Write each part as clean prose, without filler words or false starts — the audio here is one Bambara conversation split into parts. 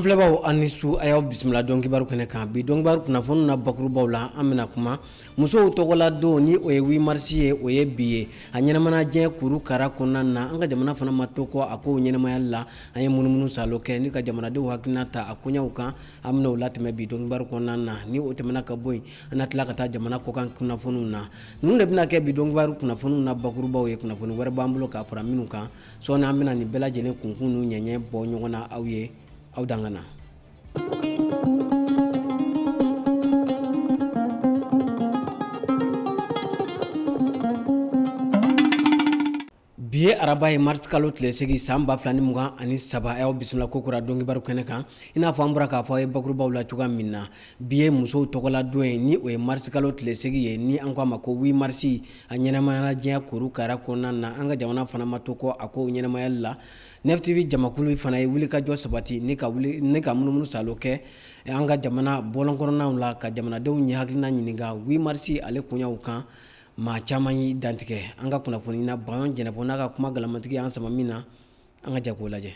An filɛbaw ani su, a y'aw bisimila dɔnkibaru kɛnɛ kan. Bi dɔnkibaru kunnafoniw na, bakurubaw la, an bɛna kuma musow tɔgɔla don, ni o ye 8 mars ye, o ye bi ye. A ɲɛnamana diɲɛ kuru kara kɔnɔna na, an ka jamana fana ma to kɔ a kow ɲɛnamayali la. An ye munumunu salo kɛ ni ka jamanadenw hakilina ta a koɲɛw kan. An bɛna o latɛmɛ bi dɔnkibaru kɔnɔna na. Ni o tɛmɛna ka bɔ yen, an na tila ka taa jamana kɔkan kunnafoniw na. Ninnu de bɛna kɛ bi dɔnkibaru kunnafoniw na bakurubaw ye. Kunnafoni wɛrɛ b'an bolo k'a fara minnu kan sɔɔni. An bɛna nin bɛɛ lajɛlen kunkun n'u ɲɛɲɛ bɔ ɲɔgɔn na aw ye. Aw dangana. Bi ye araba ye, mars kalo tile 8, san 2023. A y'aw bisimila ko kura dɔnkibaru kɛnɛ kan. I n'a fɔ an bɔra k'a fɔ aw ye bakurubaw la cogoya min na, bi ye musow tɔgɔla don ye, ni o ye mars kalo tile 8 ye, ni an ko a ma ko 8 mars. A ɲɛnamayara diɲɛ kuru kara kɔnɔna na, an ka jamana fana ma to kɔ a kow ɲɛnamayali la. Nef TV jamakulu fana ye wulikajɔ sabati ni ka wuli ni ka munumunu salo kɛ an ka jamana bɔlɔn kɔnɔnaw la, ka jamanadenw ɲɛ hakilina ɲininka 8 mars ale kunyaw kan. Maa caman y'i dantigɛ. An ka kunnafoni na, Bayon Jɛnɛbɔ n'a ka kuma galamatigi y'an sama min na, an ka jɛ k'o lajɛ.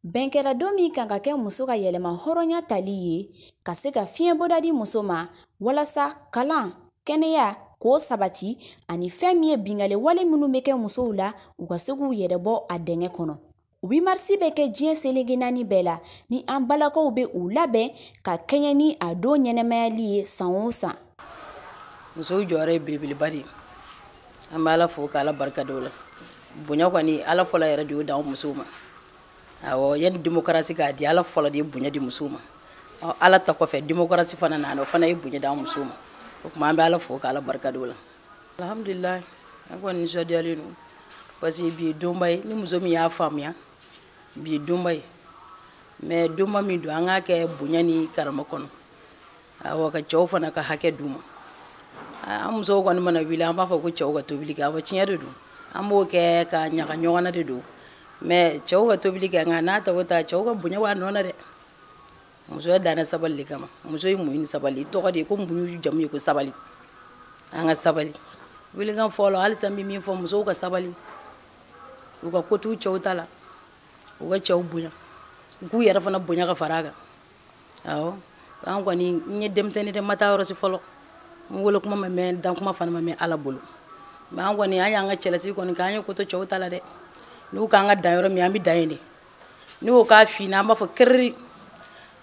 Bɛn kɛra don min kan ka kɛ muso ka yɛlɛma hɔrɔnya tali ye, ka se ka fiɲɛ bɔda di muso ma walasa kalan, kɛnɛya k'o sabati, ani fɛn min ye binkanni wale minnu bɛ kɛ musow la, u ka se k'u yɛrɛ bɔ a dɛngɛ kɔnɔ. 8 mars bɛ kɛ diɲɛ seleke naani bɛɛ la, ni an balakaw bɛ u labɛn ka kɛɲɛ ni a don ɲɛnɛmayali ye san o san. Musow jɔyɔrɔ ye belebeleba de ye. An bɛ Ala fo k'Ala barika da o la. Bonya kɔni, Ala fɔlɔ yɛrɛ de y'o d'anw musow ma. Awɔ, yanni démocratie k'a di, Ala fɔlɔ de ye bonya di musow ma. Ɔ, Ala ta kɔfɛ, démocratie fana nana, o fana ye bonya d'anw musow ma. O tuma an bɛ Ala fo k'Ala barika da o la. Alhamdulilayi, an kɔni nisɔndiyalen don, parce que bi ye donba ye. Ni muso min y'a faamuya, bi ye donba ye, mais donba min don, an k'a kɛ bonya ni karama kɔnɔ. Awɔ, ka cɛw fana ka hakɛ d'u ma. An musow kɔni mana wuli, an b'a fɔ ko cɛw ka tobili kɛ. Awɔ, tiɲɛ de don, an b'o kɛ ka ɲaga ɲɔgɔn na de don, mais cɛw ka tobili kɛ, nka n'a ta o ta, cɛw ka bonya b'a nɔ na dɛ. Musoya danna sabali de kama. Muso ye muɲu ni sabali, i tɔgɔ de ye ko muɲu, jamu ye ko sabali. An ka sabali. Welekan fɔlɔ halisa, n bɛ min fɔ, musow ka sabali, u ka ko t'u cɛw ta la, u ka cɛw bonya, u k'u yɛrɛ fana bonya ka fara a kan. Awɔ, an kɔni, n ye denmisɛnnin de, ma taa yɔrɔ si fɔlɔ, n wolo kuma ma mɛn, dan kuma fana ma mɛn Ala bolo, mais an kɔni, an y'an ka cɛlasigi kɔni kɛ, an ye ko to cɛw ta la dɛ. N'u k'an ka dan yɔrɔ min, an bɛ dan yen de. N'u ko k'a finna, an b'a fɔ kiriri.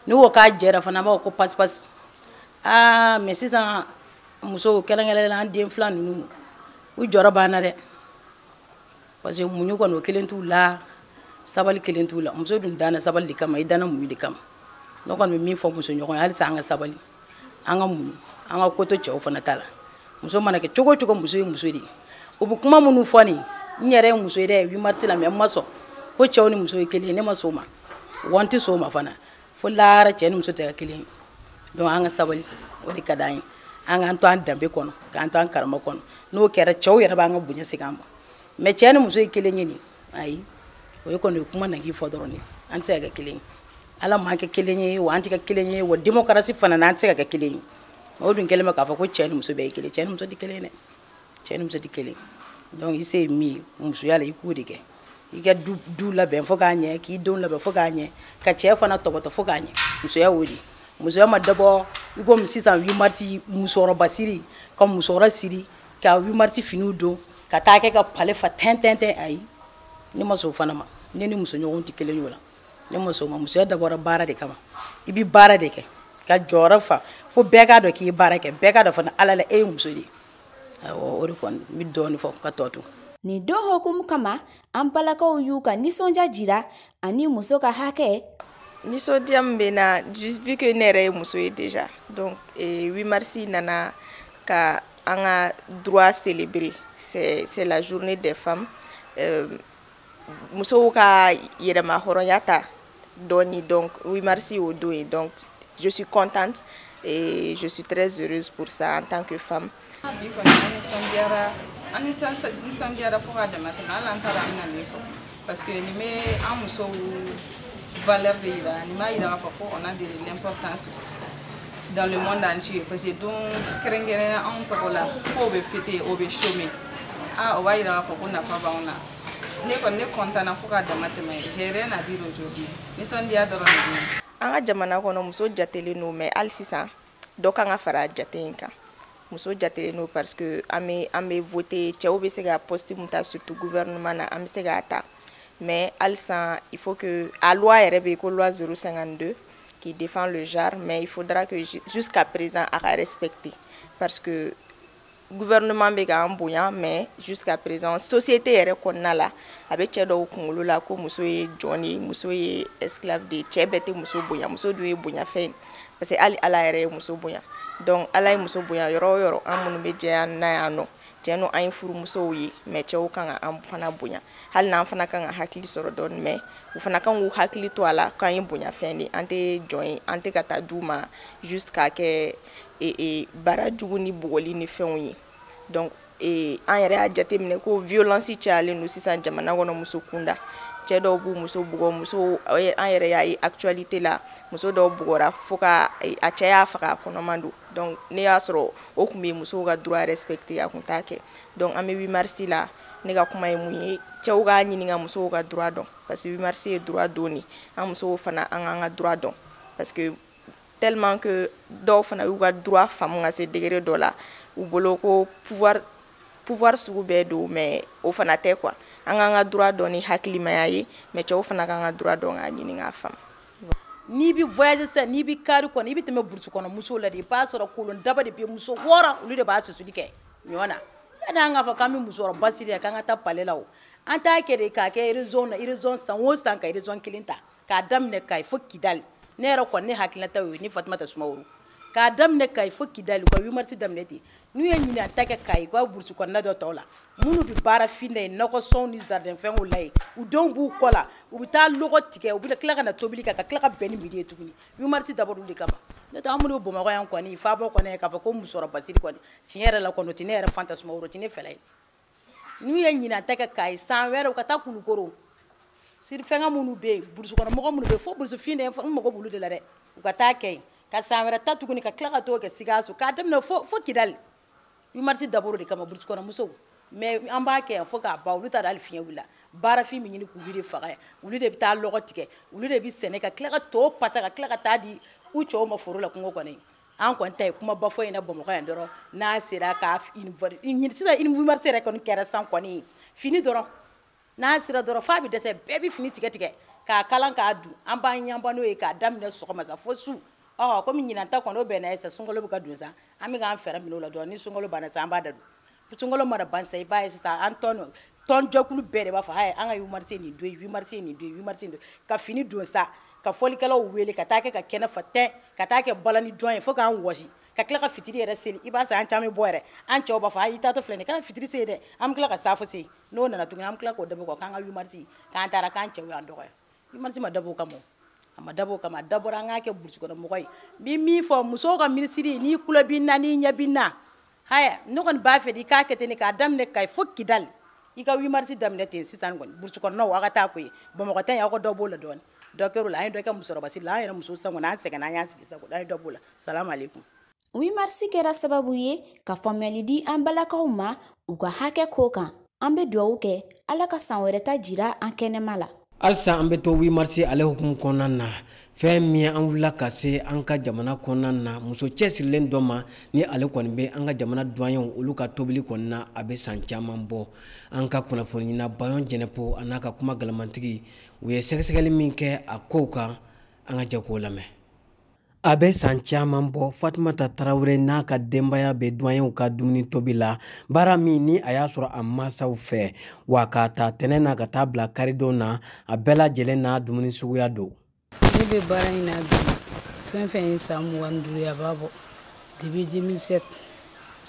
N'u ko k'a jɛra fana, an b'a fɔ ko pasi-pasi. Aa, mais sisan musow, kɛrɛnkɛrɛnnenya la an den fila ninnu, u jɔyɔrɔ b'an na dɛ, parce que muɲu kɔni, o kelen t'u la, sabali kelen t'u la. Muso dun danna sabali de kama, i danna muɲu de kama. Ne kɔni bɛ min fɔ muso ɲɔgɔn ye, halisa an ka sabali, an ka muɲu, an ka ko to cɛw fana ta la. Muso mana kɛ cogo o cogo, muso ye muso de ye. U bɛ kuma minnu fɔ nin, n yɛrɛ ye muso ye dɛ, 8 mars la, mais n ma sɔn ko cɛw ni muso ye kelen ye. Ne ma sɔn o ma, wa n tɛ sɔn o ma fana fo lahara. Cɛ ni muso tɛ kɛ kelen ye. Donc an ka sabali, o de ka d'an ye. An k'an to an danbe kɔnɔ, k'an to an karama kɔnɔ. N'o kɛra, cɛw yɛrɛ b'an ka bonya segin an ma. Mais cɛ ni muso ye kelen ye nin, ayi, o ye kɔni kuma nagi fɔ dɔrɔn de. An tɛ se ka kɛ kelen ye. Ala m'an kɛ kelen ye, wa an tɛ kɛ kelen ye, wa démocratie fana na, an tɛ se ka kɛ kelen ye. O dun kɛlen bɛ k'a fɔ ko cɛ ni muso bɛɛ ye kelen. Cɛ ni muso tɛ kelen ye dɛ, cɛ ni muso tɛ kelen ye. Donc i se ye min ye musoya la, i k'o de kɛ. I ka du labɛn fo k'a ɲɛ, k'i denw labɛn fo k'a ɲɛ, ka cɛ fana tɔbɔtɔ fo k'a ɲɛ. Musoya y'o de ye. Musoya ma dabɔ i komi sisan 8 mars musokɔrɔba siri, ka musokɔrɔ siri ka 8 mars finiw don ka taa kɛ ka palais fa tɛn tɛn tɛn. Ayi, ne ma sɔn o fana ma. Ne ni muso ɲɔgɔn tɛ kelen ye o la. Ne ma sɔn o ma. Musoya dabɔra baara de kama. I bɛ baara de kɛ ka jɔyɔrɔ fa fo bɛɛ k'a dɔn k'i ye baara kɛ, bɛɛ k'a dɔn fana Ala la e ye muso de ye. Awɔ, o de kɔni, n bɛ dɔɔnin fɔ ka tɔ to. Nin don hokumu kama, an balakaw y'u ka nisɔndiya jira ani muso ka hakɛ. Nisɔndiya min bɛ n na, juste vu que ne yɛrɛ ye muso ye déjà, donc 8 mars nana ka an ka droit célébrer. C'est la journée des femmes, musow ka yɛrɛma hɔrɔnya ta dɔɔni. Donc 8 mars y'o don ye. Donc je suis contente et je suis très heureuse pour ça en tant que femme. Bi kɔni, an nisɔndiyara, an nisɔndiyara fo k'a dama tɛmɛ. Hali an t'a dɔn an bɛna min fɔ, parce que nin bɛ an musow valeur de yira. Nin b'a yira k'a fɔ ko on a de l'importance dans le monde entier, parce que don kɛrɛnkɛrɛnnenya anw tɔgɔ la f'o bɛ fêter, o bɛ chômer. Ah, o b'a yira k'a fɔ ko nafa b'anw na. Ne kɔni, ne content na fo k'a dama tɛmɛ. J'ai rien à dire aujourd'hui, nisɔndiya dɔrɔn de bɛ yen. An ka jamana kɔnɔ, muso jatelen don, mais hali sisan dɔ kan ka fara jate in kan. Muso jatelen don parce que an bɛ voter. Cɛw bɛ se ka poste mun ta, surtout gouvernement na, an bɛ se k'a ta, mais halisa il faut que a loi yɛrɛ bɛ yen ko loi 052 qui défend le genre, mais il faudra que jusqu'à présent a ka respecter, parce que gouvernement bɛ k'an bonya, mais jusqu'à présent société yɛrɛ kɔnɔna la, a bɛ cɛ dɔw kunkolo la ko muso ye jɔn de ye, muso ye esclave de ye. Cɛ bɛɛ tɛ muso bonya. Muso dun ye bonyafɛn ye, parce que hali Ala yɛrɛ ye muso bonya. Donc Ala ye muso bonya yɔrɔ o yɔrɔ, an minnu bɛ jɛya n'a yan nɔ, cɛ no, an ye furumusow ye, mais cɛw kan ka an fana bonya. Hali n'an fana kan ka hakili sɔrɔ dɔɔni, mais u fana kan k'u hakili to a la k'an ye bonyafɛn de, an tɛ jɔn ye, an tɛ ka taa d'u ma juste k'a kɛ baara jugu ni bugɔli ni fɛnw ye. Donc an yɛrɛ y'a jateminɛ ko violence cayalen don sisan jamana kɔnɔ muso kunda. Cɛ dɔw b'u muso bugɔ. Muso, an yɛrɛ y'a ye actualité la, muso dɔw bugɔra fo ka a cɛ y'a faga, a kɔnɔman don. Donc ne y'a sɔrɔ o tun bɛ musow ka droit respecter, a tun t'a kɛ. Donc an bɛ 8 mars la, ne ka kuma ye mun ye? Cɛw k'a ɲini ka musow ka droit dɔn, parce que 8 mars ye droit don de. An musow fana, an k'an ka droit dɔn, parce que tellement que dɔw fana y'u ka droit faamu ka se degré dɔ la, u bolo ko pouvoir sugu bɛɛ don, mais o fana tɛ quoi. An k'an ka droit dɔn ni hakilimaya ye, mais cɛw fana k'an ka droit dɔn k'a ɲini k'a faamu. N'i bɛ voyage sisan, n'i bɛ car kɔnɔ, i bɛ tɛmɛ brousse kɔnɔ musow la de, i b'a sɔrɔ kolon daba de bɛ muso 6, olu de b'a susuli kɛ ɲɔ na. Yanni an k'a fɔ k'an bɛ musokɔrɔba basiri k'an ka taa palais la, o an t'a kɛ de k'a kɛ région na, région san o san ka région kelen ta k'a daminɛ Kayi fo Kidali. Ne yɛrɛ kɔni, ne hakilinata y'o ye. Ni Fatumata Sumaworo, k'a daminɛ Kayi fo Kidali, u ka 8 mars daminɛ ten. N'u ye ɲinan ta kɛ Kayi, u ka brousse kɔnɔna dɔ tɔw la, minnu bɛ baara fin na yen, nakɔsɔnw ni jardin fɛnw la yen, u denw b'u kɔ la, u bɛ taa lɔgɔ tigɛ, u bɛ tila ka na tobili kɛ, ka tila ka bɛn ni midi ye tuguni. 8 mars dabɔra olu de kama. N'o tɛ, an minnu bɛ Bamakɔ yan kɔni, faaba kɔnɔ, k'a fɔ ko musokɔrɔba basiri kɔni, tiɲɛ yɛrɛ la kɔni, o tɛ ne yɛrɛ Fanta Sumaworo, o tɛ ne fɛla ye. N'u ye ɲinan ta kɛ Kayi, san wɛrɛ u ka taa Kulukoro siri, fɛnkɛ minnu bɛ yen, brousse kɔnɔ mɔgɔ minnu bɛ yen, fo brousse fin dɛ, n mago b'olu de la dɛ, u ka taa kɛ yen, ka san wɛrɛ ta tuguni ka tila ka t'o kɛ Sikaso, k'a daminɛ fo Kidali. 8 mars dabɔra o de kama, brousse kɔnɔ musow. Mais an b'a kɛ yan fo k'a ban, olu t'a dɔn hali fiɲɛ wulila. Baarafin bɛ ɲini k'olu de faga yan, olu de bɛ taa lɔgɔ tigɛ, olu de bɛ sɛnɛ, ka tila ka to pasa, ka tila ka taa di u cɛw ma foro la, kungo kɔnɔ yen. An kɔni ta ye kumaba fɔ ɲɛna Bamakɔ yan dɔrɔn, n'a sera k'a sisan 8 mars yɛrɛ kɔni kɛra san kɔni, fini dɔrɔn n'a sera dɔrɔn f'a bɛ dɛsɛ, bɛɛ bɛ fini tigɛ tigɛ k'a kalan k'a dun, an b'an ɲanba n'o ye k'a daminɛ sɔgɔma sa fo su. Ɔ komi ɲinan ta kɔni o bɛnna ye sa, sunkalo bɛ ka don sa, an bɛ k'an fɛɛrɛ minɛ o la dɔrɔn. Ni sunkalo banna sa, an b'a dadon. Sunkalo mana ban sa, i b'a ye sisan an tɔn jɛkulu bɛɛ de b'a fɔ hayi, an ka 8 mars ye nin don ye, 8 mars ye nin don ye, 8 mars ye nin don, ka fini don sa, ka fɔlikɛlaw wele ka taa kɛ ka kɛnɛ fa tɛ, ka taa kɛ balani dɔn ye fo k'an wɔsi, ka tila ka fitiri yɛrɛ seli. I b'a sɔrɔ an caman bɛ bɔ yɛrɛ, an cɛw b'a fɔ ayi, i taatɔ filɛ nin ye, kana fitiri seli dɛ, an bɛ tila ka saafo seli. N'o nana tuguni, an bɛ tila k'o dabɔ k'an ka 8 mars, k'an taara k'an cɛw y'an dɔgɔya. 8 mars ma dabɔ o kama, a ma dabɔ o kama, a dabɔra an k'a kɛ brousse kɔnɔ mɔgɔ ye. N bɛ min fɔ musow ka minisiri, n'i kulo b'i na, n'i ɲɛ b'i na, haya, ne kɔni b'a fɛ de i k'a kɛ ten de, k'a daminɛ Kayi fo Kidali, i ka 8 mars daminɛ ten sisan kɔni. Brousse kɔnɔnaw, aw ka taa ko ye, Bamakɔ ta in, aw ka dɔ b'o la dɔɔni. Dɔ kɛr'o la, an ye dɔ kɛ musokɔrɔba la, an yɛrɛ muso sisan kɔni, an sɛgɛnna, an y'an sigi sisan kɔni, an ye dɔ b'o la. Salamu aleykum. 8 mars kɛra sababu ye ka faamuyali di an balakaw ma u ka hakɛ ko kan. An bɛ dugawu kɛ, Ala ka san wɛrɛ ta jira an kɛnɛma la. Halisa an bɛ to 8 mars ale hukumu kɔnɔna na. Fɛn min ye, an wulila ka se an ka jamana kɔnɔna na, muso cɛsirilen dɔ ma, ni ale kɔni bɛ an ka jamana duwanyew olu ka tobili kɔni na, a bɛ san caman bɔ. An ka kunnafoni ɲina Bayɔn Jɛnɛpo a n'a ka kuma galamantigi, u ye sɛgɛsɛgɛli min kɛ a kow kan, an ka jɛ k'o lamɛn. A bɛ san caman bɔ, Fatumata Tarawele n'a ka denbaya bɛ duwanyew ka dumuni tobi la, baara min ni a y'a sɔrɔ a mansaw fɛ wa, k'a ta tɛnɛn na ka taa bila karidon na, a bɛɛ lajɛlen n'a dumuni suguya don. Ne bɛ baara in na bi, fɛn fɛn ye san 25 ye, a b'a bɔ. Depuis 2007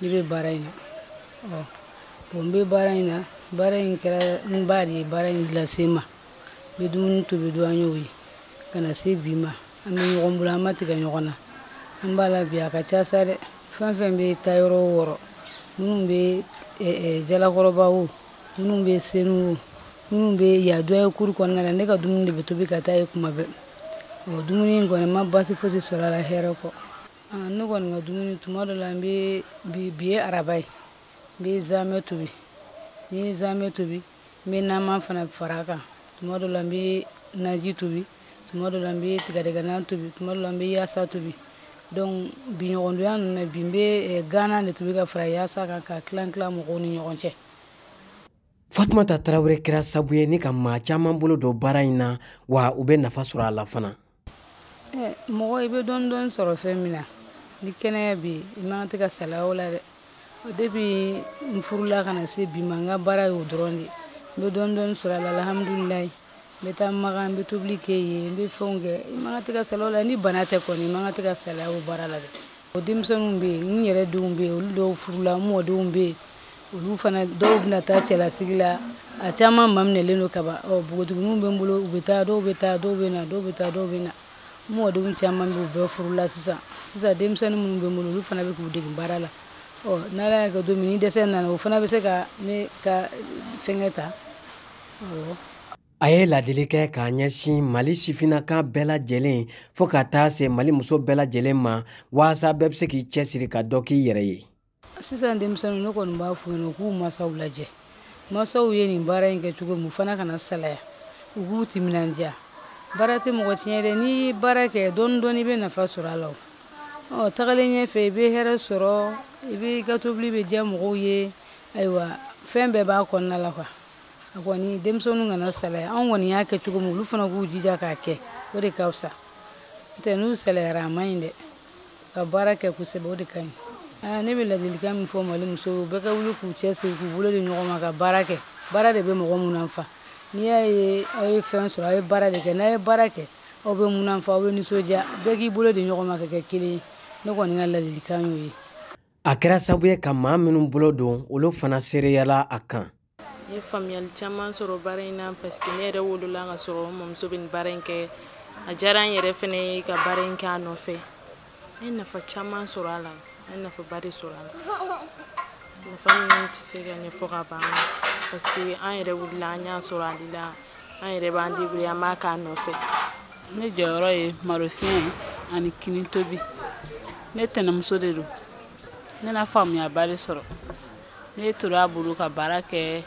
ne bɛ baara in na. Ɔ bon, n bɛ baara in na, baara in kɛra n ba de ye baara in lase n ma. N bɛ dumuni tobi duwanyew ye ka na se bi ma. An bɛ ɲɔgɔn bolo, an ma tigɛ ɲɔgɔn na, an b'a la bi. A ka ca sa dɛ, fɛn fɛn bɛ taa yɔrɔ o yɔrɔ, minnu bɛ Jalakɔrɔba o, minnu bɛ Senu o, minnu bɛ yan duwanye kuru kɔnɔna la, ne ka dumuni de bɛ tobi ka taa yen kuma bɛɛ. Ɔ dumuni in kɔni, n ma baasi fosi sɔrɔ a la, hɛrɛ kɔ. Ne kɔni ka dumuni, tuma dɔ la n bɛ bi, bi ye araba ye, n bɛ zamɛ tobi. Ni ye zamɛ tobi, n bɛ nama fana fara a kan. Tuma dɔ la n bɛ naji tobi. Tuma dɔ la n bɛ tigadɛgɛna tobi, tuma dɔ la n bɛ yaasa tobi. Donc bi ɲɔgɔndonya ninnu na, bi n bɛ gana de tobi ka fara yaasa kan ka tilan tilan mɔgɔw ni ɲɔgɔn cɛ. Fatumata Tarawele kɛra sabu ye ni ka maa caman bolo don baara in na, wa u bɛ nafa sɔrɔ a la fana. Mɔgɔ i bɛ dɔɔni dɔɔni sɔrɔ fɛn min na, ni kɛnɛya bɛ yen, i man kan tɛ ka salaya o la dɛ. Depuis n furula ka na se bi ma, n ka baara y'o dɔrɔn de ye. N bɛ dɔɔni dɔɔni sɔrɔ a la, alhamdulilayi. N bɛ taa Makan, n bɛ tobili kɛ yen, n bɛ fɛnw kɛ. I man kan tɛ ka salaya o la, ni bana tɛ kɔni, i man kan tɛ ka salaya o baara la dɛ. O denmisɛnninw bɛ yen, n yɛrɛ denw bɛ yen, olu dɔw furula, n mɔdenw bɛ yen, olu fana dɔw bɛna taa cɛlasigi la, a caman maminɛlen don kaban. Ɔ npogotigininw bɛ n bolo, u bɛ taa, dɔw bɛ taa, dɔw bɛ na, dɔw bɛ taa, dɔw bɛ na. N mɔdenw caman bɛ yen, u bɛɛ furula sisan. Sisan denmisɛnnin minnu bɛ n bolo, olu fana bɛ k'u dege baara la. Ɔ n'Ala y'a kɛ don min ni dɛsɛ nana, o fana bɛ se ka ne ka fɛnkɛ ta. Awɔ. A ye ladili kɛ k'a ɲɛsin Mali sifinnaka bɛɛ lajɛlen fo ka taa se Mali muso bɛɛ lajɛlen ma, walasa bɛɛ bɛ se k'i cɛsiri ka dɔ k'i yɛrɛ ye. Sisan denmisɛnninw, ne kɔni b'a f'u ɲɛna u k'u masaw lajɛ. Masaw ye nin baara in kɛ cogo min, u fana kana salaya, u k'u timinandiya. Baara tɛ mɔgɔ tiɲɛ dɛ, n'i ye baara kɛ dɔɔni dɔɔni i bɛ nafa sɔrɔ a la o. Ɔ tagalen ɲɛfɛ i bɛ hɛrɛ sɔrɔ, i bɛ i ka tobili bɛ diya mɔgɔw ye, ayiwa fɛn bɛɛ b'a kɔnɔna la quoi. A kɔni denmisɛnninw kana salaya, anw kɔni y'a kɛ cogo min, olu fana k'u jija k'a kɛ, o de ka fisa. N'o tɛ n'u salayara a man ɲi dɛ, ka baara kɛ kosɛbɛ o de ka ɲi. Ne bɛ ladilikan min fɔ Mali musow ye, u bɛɛ ka wuli k'u cɛsiri k'u bolo di ɲɔgɔn ma ka baara kɛ. Baara de bɛ mɔgɔ munafa. N'i y'a ye aw ye fɛn sɔrɔ, aw ye baara de kɛ. N'a ye baara kɛ, aw bɛ munafa, aw bɛ nisɔndiya. Bɛɛ k'i bolo di ɲɔgɔn ma ka kɛ kelen ye. Ne kɔni ka ladilikan y'o ye. A kɛra sababu ye ka maa minnu bolo don, olu fana seereyala a kan. N ye faamuyali caman sɔrɔ baara in na, parce que ne yɛrɛ wolola ka sɔrɔ n mamuso bɛ nin baara in kɛ. A diyara n yɛrɛ fɛnɛ ye ka baara in kɛ a nɔfɛ. N ye nafa caman sɔrɔ a la, n ye nafaba de sɔrɔ a la. Nafa min tɛ se ka ɲɛfɔ ka ban, parce que an yɛrɛ wulila an y'a sɔrɔ ale la, an yɛrɛ b'an débrouiller, an b'a k'a nɔfɛ. Ne jɔyɔrɔ ye malosiɲɛ ani kini tobi. Ne tɛnɛmuso de don. Ne na faamuyaba de sɔrɔ. Ne tora a bolo ka baara kɛ,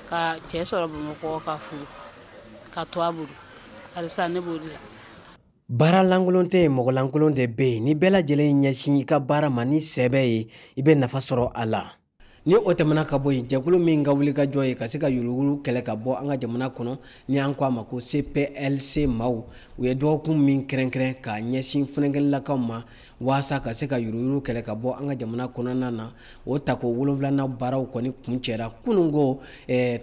ka cɛ sɔrɔ Bamakɔ ka furu, ka to a bolo. Halisa ne b'o de la. Baara lankolon tɛ yen, mɔgɔ lankolon de bɛ yen. Ni bɛɛ lajɛlen ɲɛsin i ka baara ma ni sɛbɛ ye, i bɛ nafa sɔrɔ a la. Ni o tɛmɛna ka bɔ yen, jɛkulu min ka wulikajɔ ye ka se ka yuruguyurugu kɛlɛ ka bɔ an ka jamana kɔnɔ, ni an ko a ma ko CPLC maaw, u ye dɔgɔkun min kɛrɛnkɛrɛn k'a ɲɛsin funankɛninlakaw ma walasa ka se ka yuruguyurugu kɛlɛ ka bɔ an ka jamana kɔnɔna na, o tako 7nan baaraw kɔni kuncɛra kununko,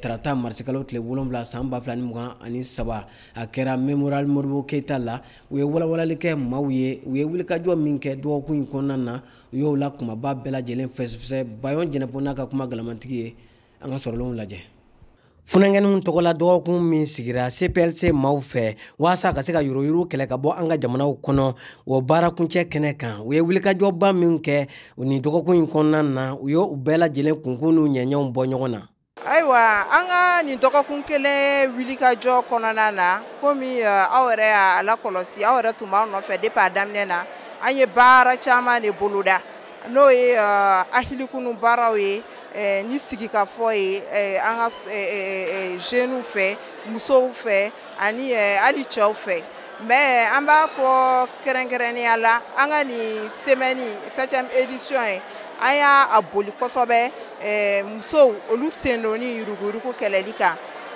tarata marisikalo tile 7 san 2023. A kɛra Mémorial Modibo Keyita la. U ye walawalali kɛ maaw ye, u ye wulikajɔ min kɛ dɔgɔkun in kɔnɔna na, u y'o la kumaba bɛɛ lajɛlen fɛsɛfɛsɛ. Bayon Jɛnɛpo n'a ka kuma galamantigi ye, an ka sɔrɔlenw lajɛ. Funankɛninw tɔgɔla dɔgɔkun min sigira CPLC maaw fɛ walasa ka se ka yuruguyurugu kɛlɛ ka bɔ an ka jamanaw kɔnɔ, o baarakuncɛ kɛnɛ kan, u ye wulikajɔba min kɛ nin dɔgɔkun in kɔnɔna na, u y'o bɛɛ lajɛlen kunkun n'u ɲɛɲɛw bɔ ɲɔgɔn na. Ayiwa, an ka nin dɔgɔkun kelen wulikajɔ kɔnɔna na, komi aw yɛrɛ y'a lakɔlɔsi, aw yɛrɛ tun b'aw nɔfɛ depuis a daminɛ na, an ye baara caman de boloda, n'o ye ahilikunu baaraw ye, ni sigikafɔ ye an ka jeunes fɛ, musow fɛ ani hali cɛw fɛ. Mais an b'a fɔ kɛrɛnkɛrɛnnenya la, an ka nin semaine 7e édition ye, an y'a boli kosɛbɛ musow olu sen donni yuruguyurugu kɛlɛli kan.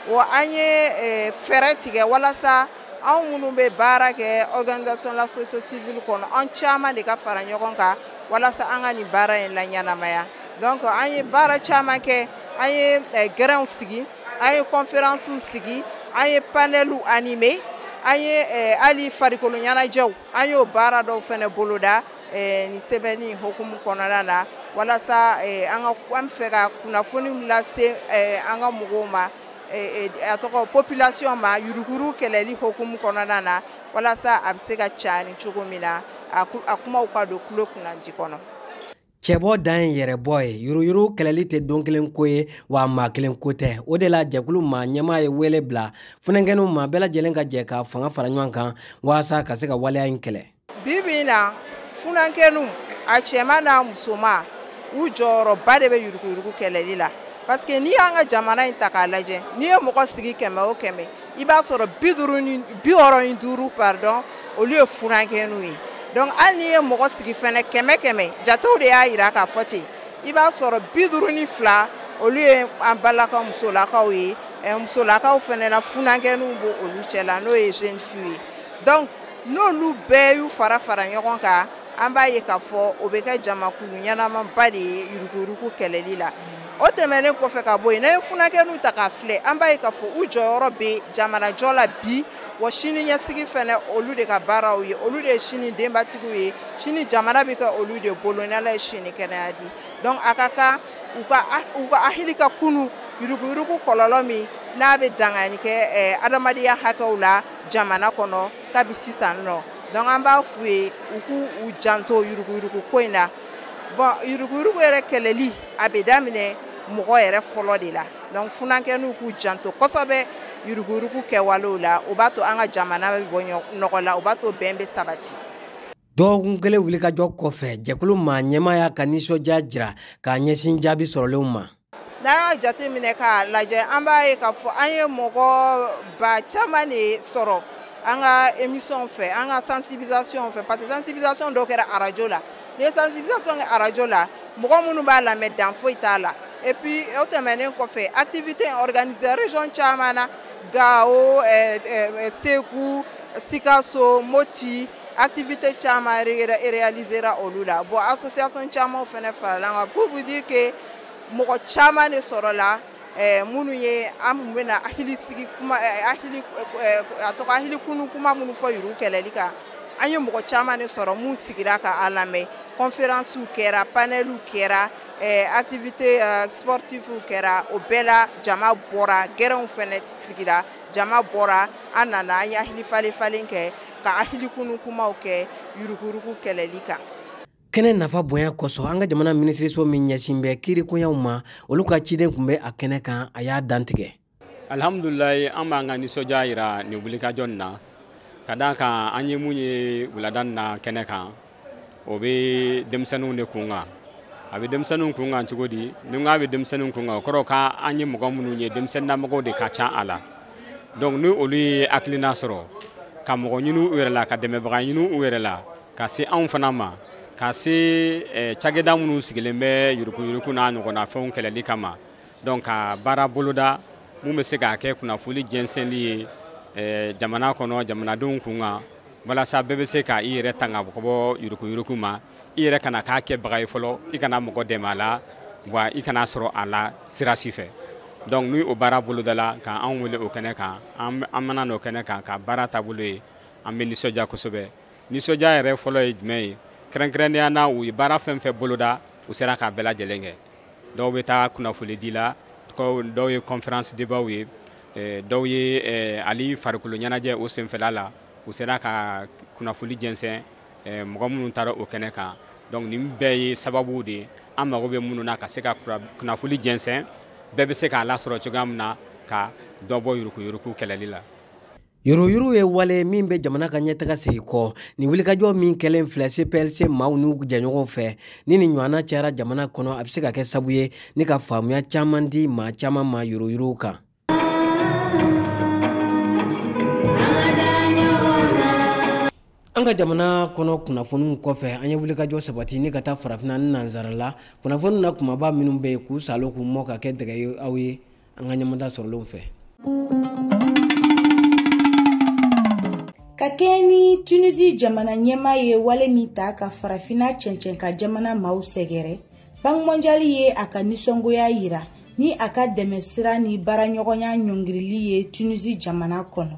Wa an ye fɛɛrɛ tigɛ walasa anw minnu bɛ baara kɛ organisation la société civile kɔnɔ, an caman de ka fara ɲɔgɔn kan walasa an ka nin baara in laɲɛnamaya. Donc an ye baara caman kɛ, an ye gɛrɛnw sigi, an ye conférence sigi, an ye panelw animé, an ye hali farikolo ɲɛnajɛw, an y'o baara dɔw fɛnɛ boloda nin semaine hokumu kɔnɔna na, walasa an bɛ fɛ ka kunnafoni lase an ka mɔgɔw ma, a tɔgɔ population ma, yuruguyurugu kɛlɛli hokumu kɔnɔna na, walasa a bɛ se ka cari cogo min na, a kumaw ka don tulo kunnaji kɔnɔ. Cɛbɔ dan ye yɛrɛbɔ ye, yuruguyurugu kɛlɛli tɛ don kelen ko ye, wa maa kelen ko tɛ. O de la jɛkulu maa ɲɛmaa ye wele bila funankɛninw ma, bɛɛ lajɛlen ka jɛ ka fanga fara ɲɔgɔn kan walasa ka se ka waleya in kɛlɛ. Bi bi in na, funankɛninw a cɛman n'a musoman, u jɔyɔrɔba de bɛ yuruguyurugu kɛlɛli la. Parce que n'i y'an ka jamana in ta k'a lajɛ, n'i ye mɔgɔ sigi 100 o 100, I b'a sɔrɔ 65 pardon, olu ye funankɛninw ye. Donc hali n'i ye mɔgɔ sigi fɛnɛ 100 jatew de y'a yira k'a fɔ ten, i b'a sɔrɔ 52 olu ye an balakaw musolakaw ye. Musolakaw fɛnɛ na funankɛninw b'o olu cɛla, n'o ye jeune fille ye. Donc n'olu bɛɛ y'u fara ɲɔgɔn kan, an b'a ye k'a fɔ o bɛ kɛ jamakulu ɲɛnamaba de ye yuruguyurugu kɛlɛli la. O tɛmɛnen kɔfɛ ka bɔ yen, n'an ye funankɛninw ta k'a filɛ, an b'a ye k'a fɔ u jɔyɔrɔ bɛ jamanajɔ la bi, wa sini ɲɛsigi fɛnɛ olu de ka baaraw ye, olu de ye sini denbatigiw ye, sini jamana bɛ kɛ olu de bolo n'Ala ye sini kɛnɛya di. Donc a ka kan u ka hakili ka kunu yuruguyurugu kɔlɔlɔ min n'a bɛ dankari kɛ adamadenya hakɛw la jamana kɔnɔ kabi sisan nɔ. Donc an b'a f'u ye u k'u janto yuruguyurugu ko in na. Bon, yuruguyurugu yɛrɛ kɛlɛli a bɛ daminɛ mɔgɔ yɛrɛ fɔlɔ de la. Donc funankɛninw k'u janto kosɛbɛ yuruguyurugu kɛwalew la, o b'a to an ka jamana bɛ bɔ nɔgɔ la, o b'a to bɛn bɛ sabati. Dɔgɔkun kelen wulikajɔ kɔfɛ, jɛkulu maa ɲɛmaa y'a ka nisɔndiya jira k'a ɲɛsin jaabi sɔrɔlenw ma. N'an y'a jateminɛ k'a lajɛ, an b'a ye k'a fɔ an ye mɔgɔ ba caman de sɔrɔ an ka émission fɛ, an ka sensibilisation fɛ, parce que sensibilisation dɔw kɛra arajo la. N'i ye sensibilisation kɛ arajo la, mɔgɔ minnu b'a lamɛn dan foyi t'a la. Et puis o tɛmɛnen kɔfɛ, activité organisée région caman na, Gao, Segu, Sikaso, Moti, activité caman réalisera olu la. Bon, association caman fɛnɛ farala an kan pour vous dire que mɔgɔ caman de sɔrɔla minnu ye an kun bɛna hakili sigi kuma, hakili a tɔgɔ hakili kunu kuma minnu fɔ yurugu kɛlɛli kan, an ye mɔgɔ caman de sɔrɔ mun sigira ka a lamɛn. Conférence kɛra, panel kɛra, activité sportive kɛra, o bɛɛ la jama bɔra, gɛrɛnw fɛnɛ sigira, jama bɔra, an nana an ye hakili falen falen kɛ ka hakili kunu kumaw kɛ yuruguyurugu kɛlɛli kan. Kɛnɛ nafa bonya kosɔn, an ka jamana minisiriso min ɲɛsin bɛ kiirikoɲaw ma, olu ka ciden tun bɛ a kɛnɛ kan, a y'a dantigɛ. Alhamdulilayi, an b'an ka nisɔndiya yira nin wulikajɔ nin na, ka d'a kan an ye mun ye wulada nin na kɛnɛ kan, o bɛ denmisɛnninw de kun kan. A bɛ denmisɛnninw kun kan cogo di? Ni n k'a bɛ denmisɛnninw kun kan, o kɔrɔ k'an ye mɔgɔ minnu ye, denmisɛnninnamɔgɔw de ka ca a la. Donc ni olu ye hakilina sɔrɔ ka mɔgɔ ɲini u yɛrɛ la, ka dɛmɛbaga ɲini u yɛrɛ la, ka se anw fana ma, ka se cakɛda minnu sigilen bɛ yuruguyurugu n'a ɲɔgɔnna fɛnw kɛlɛli kama, donc ka baara boloda mun bɛ se k'a kɛ kunnafoni jɛnsɛnli ye jamana kɔnɔ, jamanadenw kun kan, walasa bɛɛ bɛ se ka i yɛrɛ tanga ka bɔ yuruguyurugu ma, i yɛrɛ kana k'a kɛbaga ye fɔlɔ, i kana mɔgɔ dɛmɛ a la, wa i kana sɔrɔ a la sira si fɛ. Donc ni o baara bolodala ka anw wele o kɛnɛ kan, an mana n'o kɛnɛ kan ka baara taabolo ye, an bɛ nisɔndiya kosɛbɛ. Nisɔndiya yɛrɛ fɔlɔ ye jumɛn ye? Kɛrɛnkɛrɛnnenya na, u ye baara fɛn fɛn boloda, u sera k'a bɛɛ lajɛlen kɛ. Dɔw bɛ taa kunnafonidi la, dɔw ye conférence débat ye, dɔw ye hali farikolo ɲɛnajɛ o senfɛla la, u sera ka kunnafoni jɛnsɛn mɔgɔ minnu taara o kɛnɛ kan. Donc nin bɛɛ ye sababu de ye an mago bɛ minnu na ka se ka kunnafoni jɛnsɛn, bɛɛ bɛ se k'a lasɔrɔ cogoya min na ka dɔ bɔ yuruguyurugu kɛlɛli la. Yuruguyurugu ye wale min bɛ jamana ka ɲɛtaga segin kɔ. Nin wulikajɔ min kɛlen filɛ CPLC maaw n'u jɛɲɔgɔnw fɛ, ni nin ɲɔgɔnna cayara jamana kɔnɔ, a bɛ se ka kɛ sababu ye ni ka faamuya caman di maa caman ma yuruguyurugu kan. An ka jamana kɔnɔ kunnafoniw kɔfɛ, an ye wulikajɔ sabati ni ka taa farafinna ni nansara la kunnafoniw na kumaba minnu bɛ yen k'u salo k'u mɔ ka kɛ dɛgɛ ye aw ye an ka ɲɛmada sɔrɔlenw fɛ. Ka kɛɲɛ ni Tunisie jamana ɲɛmaa ye wale min ta ka farafinna cɛncɛn ka jamana maaw sɛgɛrɛ, Banque mondiale ye a ka nisɔngoya yira ni a ka dɛmɛ sira ni baaraɲɔgɔnya ɲɔngirili ye Tunisie jamana kɔnɔ.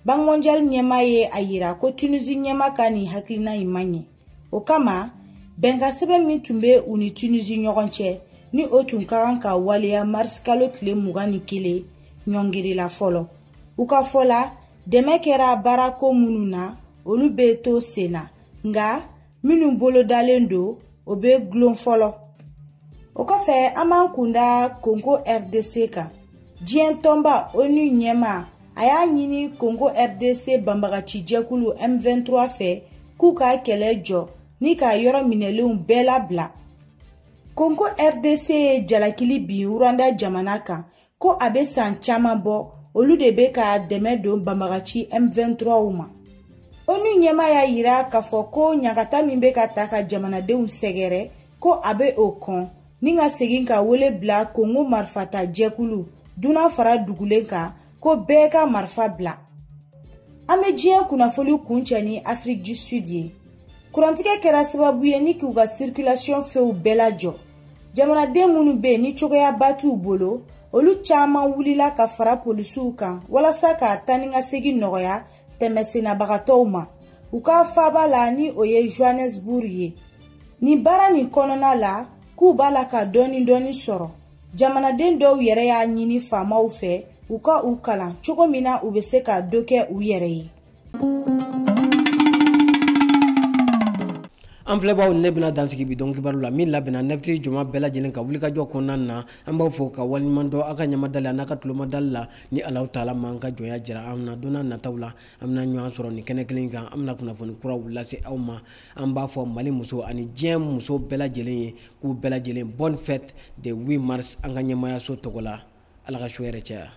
Banque mondiale ɲɛmaa ye a yira ko Tunisie ɲɛmaa ka nin hakilina in man ɲɛ. O kama, bɛnkan sɛbɛn min tun bɛ u ni Tunisie ɲɔgɔn cɛ, ni o tun ka kan ka waleya mars kalo tile 21 ɲɔngirila fɔlɔ. U ka fɔ la, dɛmɛ kɛra baarako minnu na, olu bɛ to sen na, nka minnu bolodalen don, o bɛ gulon fɔlɔ. O kɔfɛ, an b'an kunda Congo RDC kan. Diɲɛ tɔnba ONU ɲɛmaa a y'a ɲini Congo RDC banbagacijɛkulu M23 fɛ k'u ka kɛlɛ jɔ ni ka yɔrɔ minɛlenw bɛɛ labila. Congo RDC ye jalakili bin Rwanda jamana kan ko a bɛ san caman bɔ, olu de bɛ ka dɛmɛ don banbagaci M23 ma. ONU ɲɛmaa y'a yira k'a fɔ ko ɲangata min bɛ ka ta ka jamanadenw sɛgɛrɛ, ko a bɛ o kɔn ni ka segin ka wele bila Kongo marifata jɛkulu dunan fara dugulen kan, ko bɛɛ ka marifa bila. An bɛ diɲɛ kunnafoni kuncɛ ni Afrique du Sud ye. Kurantigɛ kɛra sababu ye ni k'u ka circulation fɛnw bɛɛ lajɔ. Jamanaden minnu bɛ yen ni cogoyaba t'u bolo, olu caman wulila ka fara polisiw kan walasa ka taa ni ka segin nɔgɔya tɛmɛsennabagatɔw ma u ka faaba la, ni o ye Johannesburg ye. Nin baara nin kɔnɔna la, k'u b'a la ka dɔɔni dɔɔni sɔrɔ. Jamanaden dɔw yɛrɛ y'a ɲini faamaw fɛ u ka u kalan cogo min na u bɛ se ka dɔ kɛ u yɛrɛ ye. An filɛbaw, ne bɛna dansigi bi dɔn kibaru la min labɛnna nɛfiti jama bɛɛ lajɛlen ka wulikajɔ kɔnɔna na. An b'aw fo ka waleɲuman dɔn aw ka ɲamadali a n'a ka tulomadali la. Ni Alahu taala m'an ka jɔnya jira an na, don n'a nataw la an bɛna ɲɔgɔn sɔrɔ nin kɛnɛ kelen kan, an bɛna kunnafoni kuraw lase aw ma. An b'a fɔ Mali muso ani diɲɛ muso bɛɛ lajɛlen ye k'u bɛɛ lajɛlen bonne fête de 8 mars an ka ɲɛmaayaso tɔgɔ la. Ala ka su hɛrɛ caya.